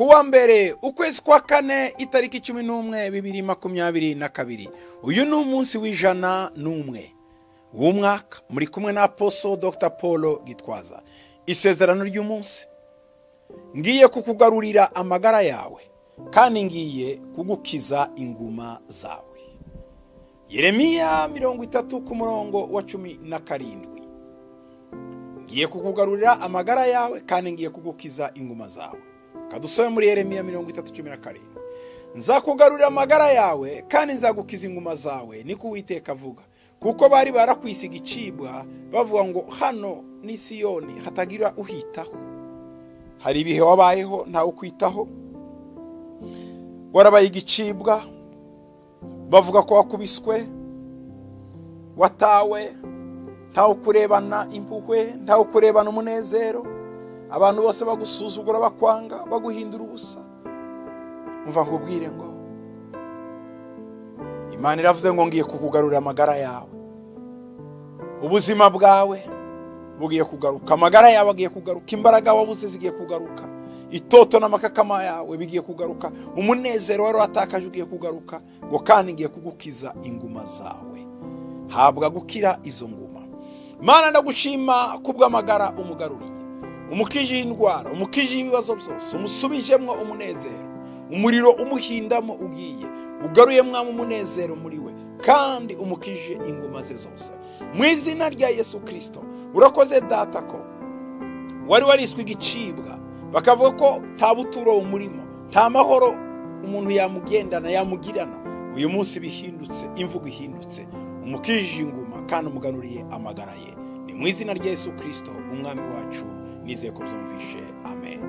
Kuwa mbere, ukwezi kwa kane, itariki 11, 2022. Uyu ni umunsi w'101 w'umwaka. Muri kumwe na Apostle Dr Paul Gitwaza. Isezerano ry'umunsi: ngiye kukugarurira amagara yawe, kandi ngiye kugukiza inguma zawe. Yeremiya 30 ku murongo wa 17. Ngiye kukugarurira amagara yawe, kandi ngiye kugukiza inguma zawe. Kadusome muri Yeremiya 30:17. Nzakugarurira amagara yawe, kandi nzagukiza inguma zawe, niko Uwiteka avuga. Kuko bari barakwise igicibwa, bavuga ngo hano ni Siyoni, hatagira uhitaho. Hari ibihe wabayeho ntawe ukwitaho, warabaye igicibwa, bavuga ko wakubiswe, watawe, ntawe ukurebana impuhwe, ntawe ukurebana umunezero, abantu bose bagusuzugura, bakwanga, baguhindura ubusa. Umva nkubwire ngo Imana iravuze ngo ngiye kukugarurira amagara yawe, ubuzima bwawe bugiye kugaruka, amagara yawe agiye kugaruka, imbaraga wabuze zigiye kugaruka, itoto n'amakakama yawe bigiye kugaruka, umunezero wari watakaje ugiye kugaruka, ngo kandi ngiye kugukiza inguma zawe. Habwa gukira izo nguma. Mana, ndagushima kubw'amagara umugaruriye, umukije indwara, umukije ibibazo byose, umusubijemwo umunezero, umuriro umuhindamo ugiye, ugaruye mwami umunezero muri we, kandi umukije inguma ze zose, mu izina rya Yesu Kirisito. Urakoze Data ko wari wariswe igicibwa, bakavuga ko nta buturo umurimo, nta mahoro umuntu yamugendana, yamugirana. Uyu munsi bihindutse, imvugo ihindutse, umukije inguma kandi umuganuriye amagara ye. Ni mu izina rya Yesu Kirisito umwami wacu, nizeye ko byumvishe. Amen.